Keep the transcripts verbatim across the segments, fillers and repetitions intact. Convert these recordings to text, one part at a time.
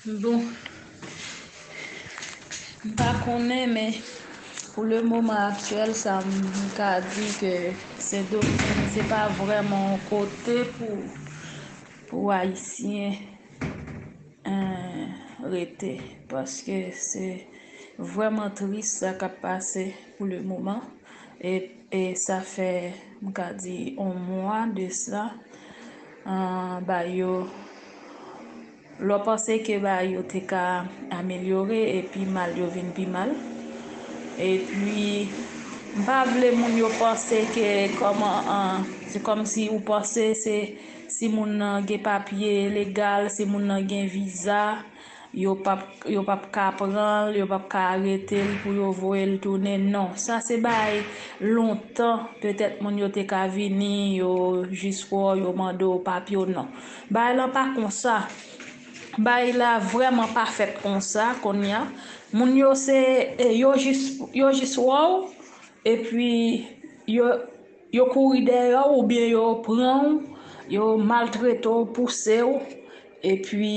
Bon, m pa konnen, men pou le moman aktyèl, sa m ka di ke Sendomeng se pa vrèman yon kote pou, pou Ayisyen, eh, rete, paske se vrèman tris sa k ap pase pou le moman. E, e sa fè, m ka di, yon mwa de sa, ah, ba yo, lè w panse ke ba yo te ka amelyore, epi mal yo vin pi mal. Epi, m pa vle moun yo panse ke kòman, ah, se kòmsi ou panse se si moun nan gen papye legal, si moun nan gen viza, yo p ap, yo p ap ka pran l, yo p ap ka arete l pou yo voye l tounen. Non, sa se bagay lontan, petèt moun yo te ka vini, yo jis wè w, yo mande w papye w, non. Bagay lan pa konsa. Bagay la vrèman pa fèt konsa kounye a. Moun yo se, e, yo jis, yo jis wè w, epi yo, yo kouri dèyè w oubyen yo pran w, yo maltrete w, pouse w, epi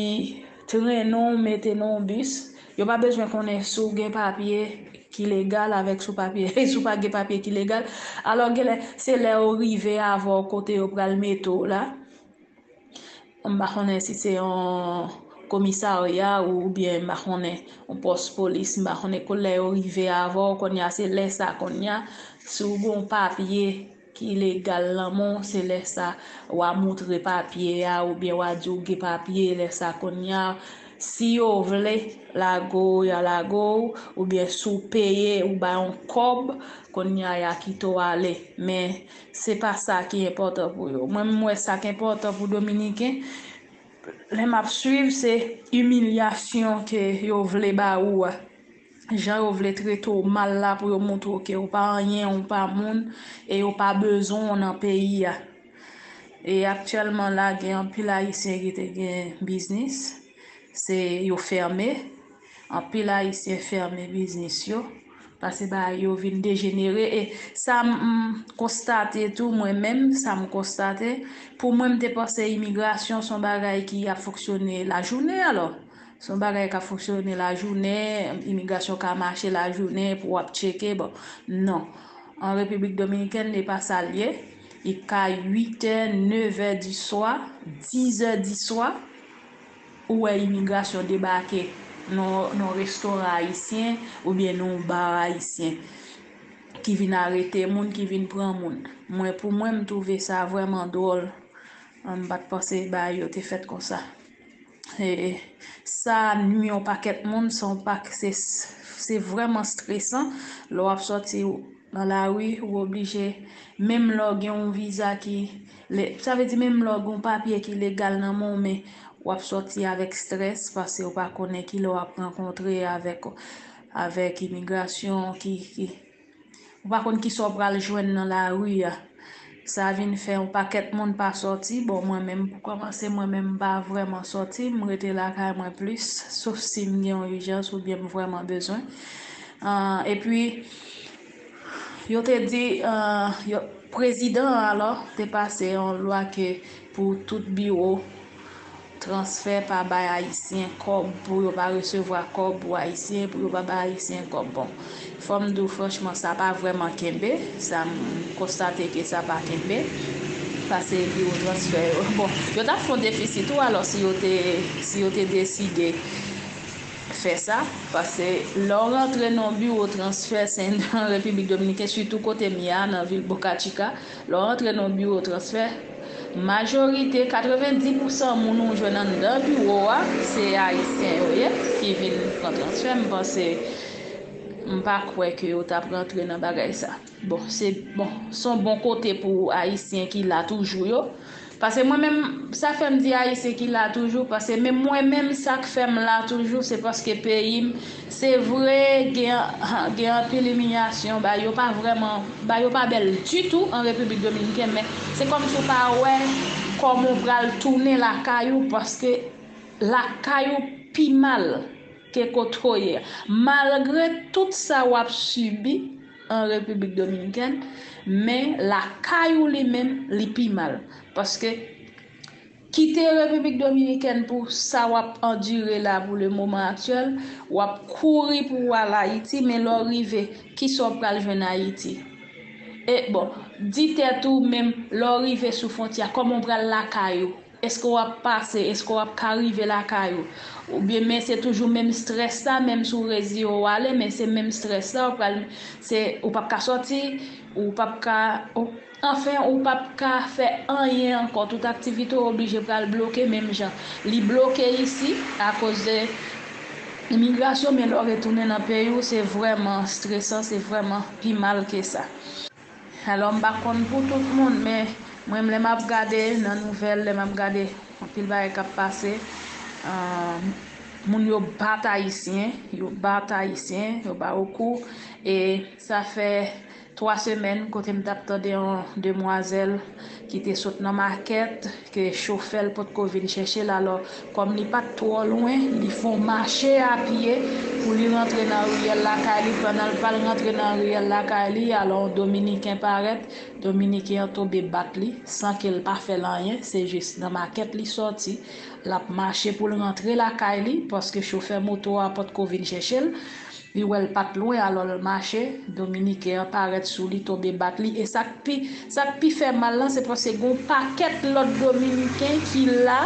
trennen w, mete nan yon bis. Yo pa bezwen konnen si w gen papye ki legal avèk si w papye, si w pa gen papye ki legal. Alò, genlè, se lè yo rive avè w kote yo pral mete w la. M pa konnen si se yon komisarya oubyen m pa konnen yon pòs polis, m pa konnen ko lè yo rive avè w, kounye a se lè sa, kounye a, si w gen yon papye ki legal nan men w, se lè sa w a montre papye a, oubyen w a di w gen papye, lè sa, kounye a, si yo vle lage w, y a lage w, oubyen si w peye, ou bay yon kòb, kounye a, y a kite w ale. Men, se pa sa ki enpòtan pou yo. Mwen, m wè sa k enpòtan pou Dominiken, lè m ap swiv, se imilyasyon ke yo vle ba ou a. Jan yo vle trete w mal la pou yo montre w ke ou pa anyen, ou pa moun, e yo pa bezwen w nan peyi a. E aktyèlman la, gen anpil Ayisyen ki te gen biznis, se yo fèmen. Anpil Ayisyen fèmen biznis yo, paske bagay yo vin dejenere. E sa m, m konstate tou, mwen menm, sa m konstate, pou mwen, m te panse imigrasyon se yon bagay ki ap fonksyone lajounen, alò. Se yon bagay k ap fonksyone lajounen, imigrasyon ka mache lajounen pou w ap tcheke, bon, non. An Repiblik Dominikèn, li pa sa l ye. Li ka uit è, nèf è di swa, dis è di swa, ou wè imigrasyon debake nan, nan restoran ayisyen oubyen nan ba ayisyen ki vin arete moun, ki vin pran moun. Mwen, pou mwen, m twouve sa vrèman dwòl. M pa t panse bagay yo te fèt konsa. E sa nwi yon pakèt moun, se yon pak-, se, se vrèman stresan. Lè w ap sòti nan lari, ou oblije, menm lè w gen yon viza ki, le-, sa vle di menm lè w gen yon papye ki legal nan men w, men w ap sòti avèk strès, paske w pa konnen kilè w ap rankontre avèk, avèk imigrasyon ki, ki, ou pa konn kisa w pral jwenn nan lari a. Sa vin fè yon pakèt moun pa sòti. Bon, mwen menm, pou kòmanse, mwen menm, m pa vrèman sòti. M rete lakay mwen plis, sof si m gen yon ijans oubyen m vrèman bezwen. Ah, epi, yo te di, ah, yo, prezidan an, alò, te pase yon lwa ke pou tout biwo transfè pa bay Ayisyen kòb, pou yo pa resevwa kòb pou Ayisyen, pou yo pa bay Ayisyen kòb. Bon, fò m di w franchman, sa pa vrèman kenbe. Sa m konstate ke sa pa kenbe. Paske biwo transfè yo, bon, yo t ap fè yon defisit tou, alò, si yo te, si yo te deside fè sa, paske lè w rantre nan yon biwo transfè, se nan Repiblik Dominikèn, sitou kote m ye a, nan vil Boca Chica, lè w rantre nan yon biwo transfè, majorite, katrevenndis pousan moun ou jwenn anndan biwo a, se Ayisyen yo ye, ki vin pran transfè. M panse, m pa kwè ke yo t ap rantre nan bagay sa. Bon, se, bon, se yon bon kote pou Ayisyen ki la toujou yo. Paske mwen menm, sa fè m di Ayisyen ki la toujou, paske menm mwen menm, sa k fè m la toujou, se paske peyi m, se vre, gen, gen anpil imilyasyon, bagay yo pa vrèman, bagay yo pa bèl ditou an Repiblik Dominikèn, men se kòmsi w pa wè kòman w pral tounen lakay ou, paske lakay ou pi mal ke kote w ye a. Malgre tout sa w ap sibi an Repiblik Dominikèn, men lakay ou li menm, li pi mal. Paske kite Repiblik Dominikèn pou sa w ap andire la pou le moman aktyèl, w ap kouri pou w al Ayiti, men lè w rive, kisa w pral jwenn Ayiti? E bon, di tèt ou menm, lè w rive sou fwontyè, kòman w pral lakay ou? Èske w ap pase? Èske w ap ka rive lakay ou? Oubyen men se toujou menm strès sa, menm si w reziye w ale, men se menm strès sa, w pral, se, ou p ap ka sòti, ou p ap ka, ou, anfen, ou p ap ka fè anyen ankò. Tout aktivite w oblije pral bloke menm jan. Li bloke isi akoz de imigrasyon, men lè w retounen nan peyi w, se vrèman stresan, se vrèman pi mal ke sa. Alò, m pa konn pou tout moun, men mwen, lè m ap gade nan nouvèl, lè m ap gade anpil bagay k ap pase, ah, moun yo bat Ayisyen, yo bat Ayisyen, yo ba yo kou, e sa fè twa semèn kote m t ap tande yon demwazèl ki te sot nan makèt, ke chofè l potko vin chèche l, alò, kòm li pa t twò lwen, li fè yon mache a pye pou li rantre nan riyèl lakay li. Pandan l pral rantre nan riyèl lakay li, alò, yon Dominiken parèt, Dominiken an tonbe bat li, san ke l pa fè l anyen, se jis nan makèt li sòti, l ap mache pou l rantre lakay li, paske chofè moto a potko vin chèche l. Li wè l pa t lwen, alò l mache, Dominiken an parèt sou li, tonbe bat li. E sa k pi, sa k pi fè mal lan, se paske gen yon pakèt lòt Dominiken ki la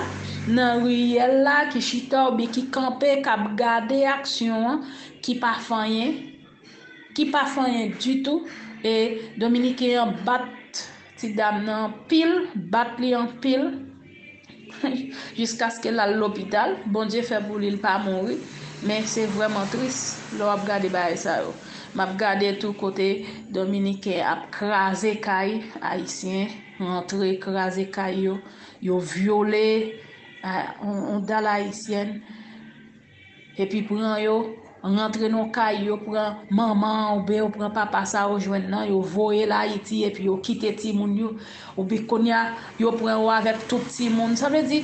nan riyèl la, ki chita oubyen ki kanpe, k ap gade aksyon an, ki pa fè anyen, ki pa fè anyen ditou. E Dominiken an bat ti dam nan anpil, bat li anpil. Jiskaske l al lopital. Bondye fè pou li, l pa mouri. Men se vrèman tris lè w ap gade bagay sa yo. M ap gade tou kote Dominiken ap kraze kay Ayisyen, rantre kraze kay yo, yo vyole, a, on, on dal ayisyèn. Epi pran yo, rantre nan kay yo, pran manman an oubyen yo pran papa sa yo jwenn nan, yo voye l Ayiti epi yo kite timoun yo. Oubyen kounye a, yo pran yo avèk tout timoun. Sa vle di,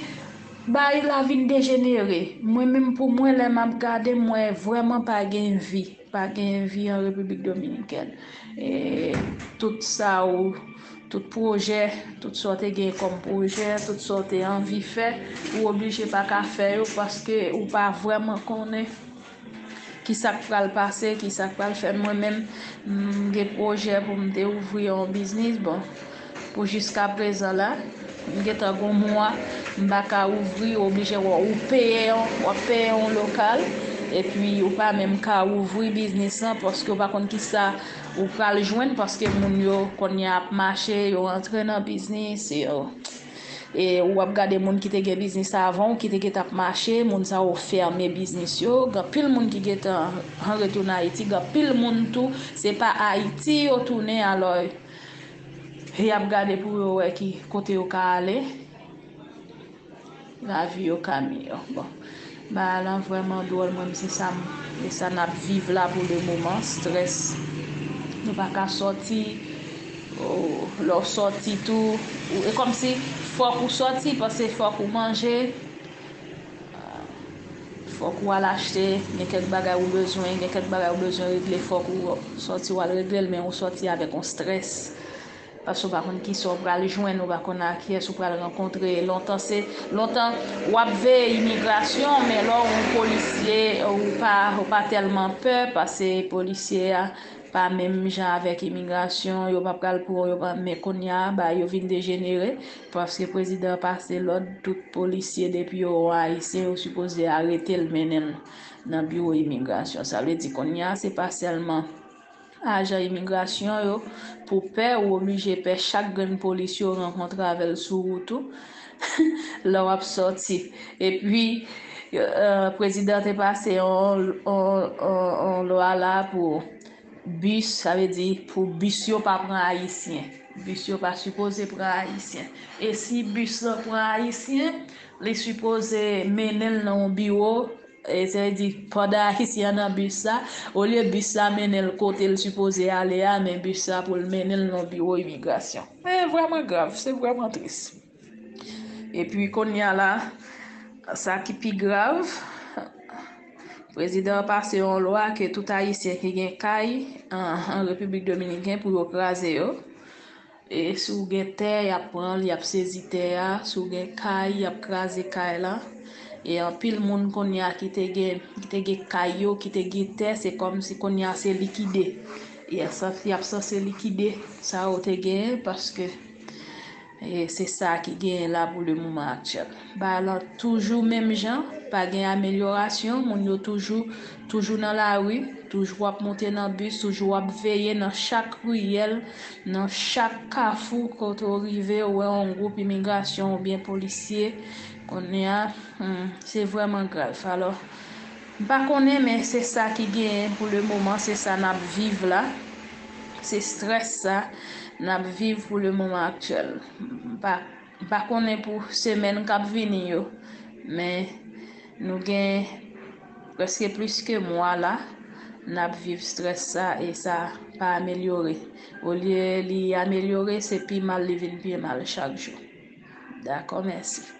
bagay la vin dejenere. Mwen menm pou mwen, lè m ap gade, m wè vrèman pa gen vi. Pa gen vi an Repiblik Dominikèn. E tout sa ou, tout pwojè, tout sa w te gen kòm pwojè, tout sa w te anvi fè, ou oblije pa ka fè yo paske ou pa vrèman konnen ki sa k pral pase, ki sa k pral fè. Mwen menm, m gen pwojè pou m te ouvri yon biznis, bon, pou jiskaprezan la, m gentan gon mwa, m pa ka ouvri, ou oblije w, ou peye yon, w ap peye yon lokal, epi ou pa menm ka ouvri biznis lan, paske ou pa konn kisa ou pral jwenn, paske moun yo kounye a ap mache, yo rantre nan biznis, yo, e ou ap gade moun ki te gen biznis avan w, ki te gentan ap mache, moun sa yo fèmen biznis yo, gen anpil moun ki gentan, an retounen Ayiti, gen anpil moun tou, se pa Ayiti yo tounen, alò, y ap gade pou yo wè ki kote yo ka ale, lavi yo ka miyò. Bon, bagay lan vrèman dwòl, mwen menm se sa m, e sa n ap viv la pou le moman, strès. Nou pa ka sòti, o, lè w sòti tou, ou, e kòmsi fòk ou sòti, paske fòk ou manje, fòk ou al achte, gen kèk bagay ou bezwen, gen kèk bagay ou bezwen regle, fòk ou sòti w al regle l, men ou sòti avèk yon strès. Paske ou pa konn kisa w pral jwenn, ou pa konn ak kiyès ou pral rankontre. Lontan se, lontan w ap veye imigrasyon, men lè w yon polisye, ou pa, ou pa tèlman pè, paske polisye a pa menm jan avèk imigrasyon, yo pa pral pran w, yo pa, men kounye a, bagay yo vin dejenere, paske prezidan pase lòd, tout polisye depi yo wè ayisyen, yo sipoze arete l, mennen l nan biwo imigrasyon. Sa vle di kounye a, se pa sèlman ajan imigrasyon yo, pou pè, ou oblije pè chak grenn polis yo rankontre avè l sou wout ou lè w ap sòti. Epi, eh, prezidan te pase yon, yon, yon, yon lwa la pou bis, sa vle di pou bis yo pa pran ayisyen. Bis yo pa sipoze pran ayisyen. E si bis lan pran ayisyen, li sipoze mennen l nan yon biwo, e sa vle di pandan ayisyen an nan bis la, olye bis la mennen l kote l sipoze ale a, men bis la pou l mennen l nan biwo imigrasyon. E vrèman grav, se vrèman tris. Epi kounye a la, sa ki pi grav, prezidan an pase yon lwa ke tout ayisyen ki gen kay an, an Repiblik Dominikèn pou yo kraze yo. E si w gen tè, y ap pran l, y ap sezi tè a. Si w gen kay, y ap kraze kay la. E anpil moun kounye a ki te gen, ki te gen kay yo, ki te gen tè, se kòmsi kounye a se likide. Y ap, y ap sanse likide sa yo te genyen, paske e se sa ki genyen la pou le moman aktyèl. Bagay lan toujou menm jan, pa gen amelyorasyon, moun yo toujou, toujou nan lari, toujou ap monte nan bis, toujou ap veye nan chak riyèl, nan chak kafou kote w rive, ou wè yon gwoup imigrasyon oubyen polisye, kounye a, hmm, se vrèman grav. Alò, m pa konnen, men se sa ki genyen pou le moman, se sa n ap viv la. Se strès sa n ap viv pou le moman aktyèl. M pa, m pa konnen pou semèn k ap vini yo, men nou gen prèske plis ke mwa la n ap viv strès sa e sa pa amelyore. Olye li amelyore, se pi mal li vin pi mal chak jou. Dakò, mèsi.